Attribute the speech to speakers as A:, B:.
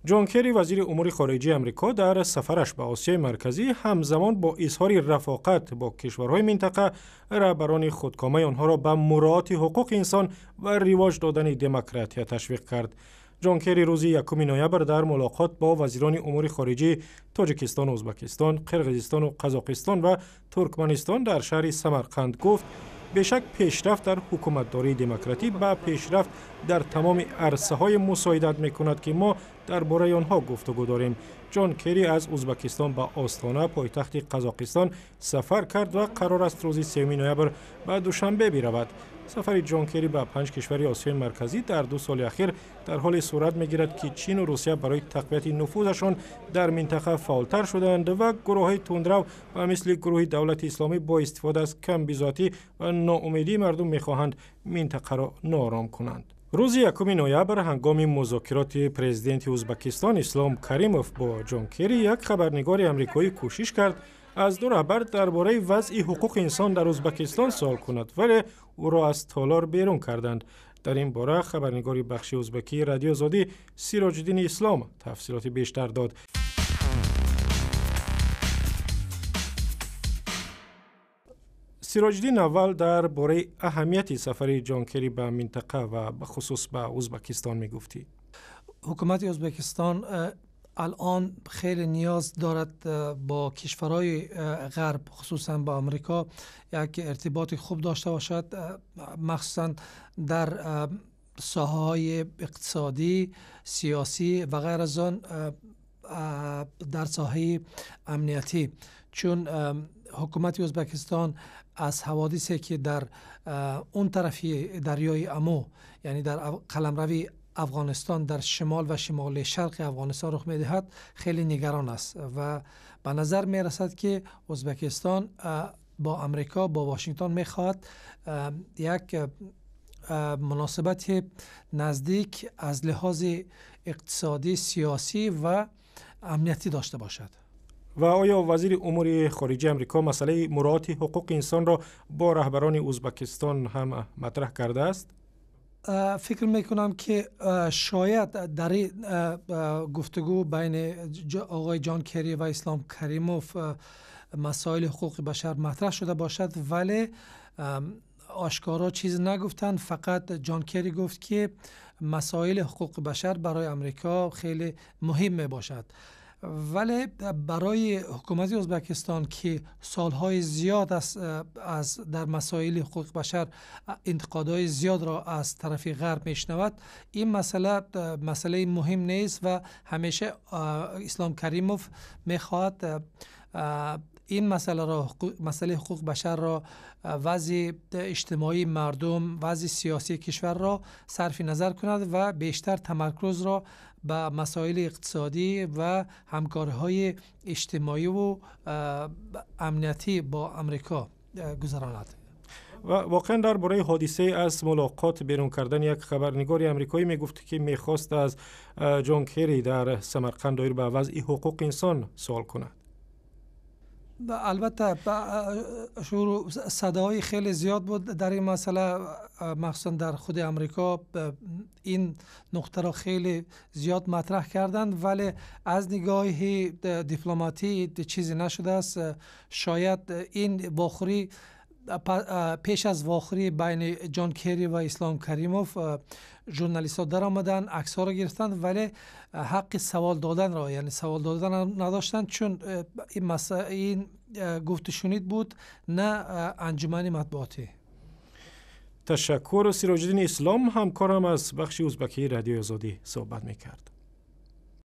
A: Ҷон Керри, вазири умури хориҷии Амрико, дар сафараш ба Осиёи Марказӣ ҳамзамон бо изҳори рафоқат бо кишварҳои минтақа, раҳбарони худкомаи онҳоро ба муроати ҳуқуқи инсон ва ривоҷ додани демократия ташвиқ кард. Ҷон Керри рӯзи 1 ноябр дар мулоқот бо вазирони умури хориҷии Тоҷикистон, Ӯзбекистон, Қирғизистону Қазоқистон ва Туркманистон дар шаҳри Самарқанд гуфт: бешак, пешрафт дар ҳукуматдории демократӣ ба пешрафт дар тамоми арсаҳое мусоидат мекунад, ки мо дар бораи онҳо гуфтугӯ дорем. Ҷон Керри аз Ӯзбекистон ба Остона, пойтахти Қазоқистон, сафар кард ва қарор аст рӯзи 3 ноябр ба Душанбе биравад. Сафари Ҷон Керри ба панҷ кишвари Осиёи Марказӣ дар 2 соли ахир дар ҳоле сурат мегирад, ки Чину Русия барои тақвияти нуфузашон дар минтақа фаъолтар шуданд ва гурӯҳҳои тундрав ба мисли гурӯҳи Давлати Исломӣ бо истифода аз камбизоатӣ ва ноумедии мардум мехоҳанд минтақаро ноором кунанд. Рӯзи 1 ноябр ҳангоми музокироти президенти Ӯзбекистон Ислом Каримов бо Ҷон Керри як хабарнигори амрикоӣ кӯшиш кард аз ду раҳбар дар бораи вазъи ҳуқуқи инсон дар Ӯзбекистон суол кунад, вале ӯро аз толор берун карданд. Дар ин бора хабарнигори бахши ӯзбекии Радиои Озодӣ Сироҷиддини Ислом тафсилоти бештар дод. Сироҷиддин, аввал дар бораи аҳамияти сафари Ҷон Керри ба минтақа ва бахусус ба Ӯзбекистон мегуфтӣ.
B: Ҳукумати Ӯзбекистон الان خیلی نیاز دارد با کشورهای غرب، خصوصا با امریکا، یک ارتباط خوب داشته باشد، مخصوصا در ساحه‌های اقتصادی، سیاسی و غیر از آن در ساحه امنیتی، چون حکومت ازبکستان از حوادثی که در اون طرف دریای امو، یعنی در قلمروی افغانستان، در شمال و شمال شرق افغانستان رخ میدهد، خیلی نگران است و به نظر می رسد که ازبکستان با امریکا، با واشنگتن میخواهد یک مناسبت نزدیک از لحاظ اقتصادی، سیاسی و امنیتی داشته باشد.
A: و آیا وزیر امور خارجه امریکا مسئله مراعات حقوق انسان را با رهبران ازبکستان هم مطرح کرده است؟
B: فکر میکنم که شاید در این گفتگو بین آقای جان کری و اسلام کریموف مسائل حقوق بشر مطرح شده باشد، ولی آشکارا چیز نگفتند. فقط جان کری گفت که مسائل حقوق بشر برای امریکا خیلی مهم می باشد، ولی برای حکومت ازبکستان که سالهای زیاد از در مسائل حقوق بشر انتقادهای زیاد را از طرف غرب میشنود، این مسئله مسئله مهم نیست و همیشه اسلام کریموف میخواهد این مسئله را، مسئله حقوق بشر را، وضع اجتماعی مردم، وضع سیاسی کشور را صرف نظر کند و بیشتر تمرکز را به مسائل اقتصادی و همکاری‌های اجتماعی و امنیتی با امریکا گذراند.
A: و واقعا در باره حادثه از ملاقات بیرون کردن یک خبرنگار امریکایی میگفت که میخواست از جان کری در سمرقند دایر به وضع حقوق انسان سوال کند.
B: البته شور صدای خیلی زیاد بود در این مسئله، مخصوصا در خود امریکا این نقطه را خیلی زیاد مطرح کردند، ولی از نگاه دیپلماتی چیزی نشده است. شاید این واخوری پیش از واخوری بین جان کری و اسلام کریموف ژورنالیست ها در آمدن، عکس ها را گرفتند، ولی حق سوال دادن را، یعنی سوال دادن نداشتند، چون این گفت شنید بود نه انجمن مطبوعاتی.
A: تشکر. سراج الدین اسلام، همکارم از بخش ازبکی رادیو آزادی صحبت میکرد.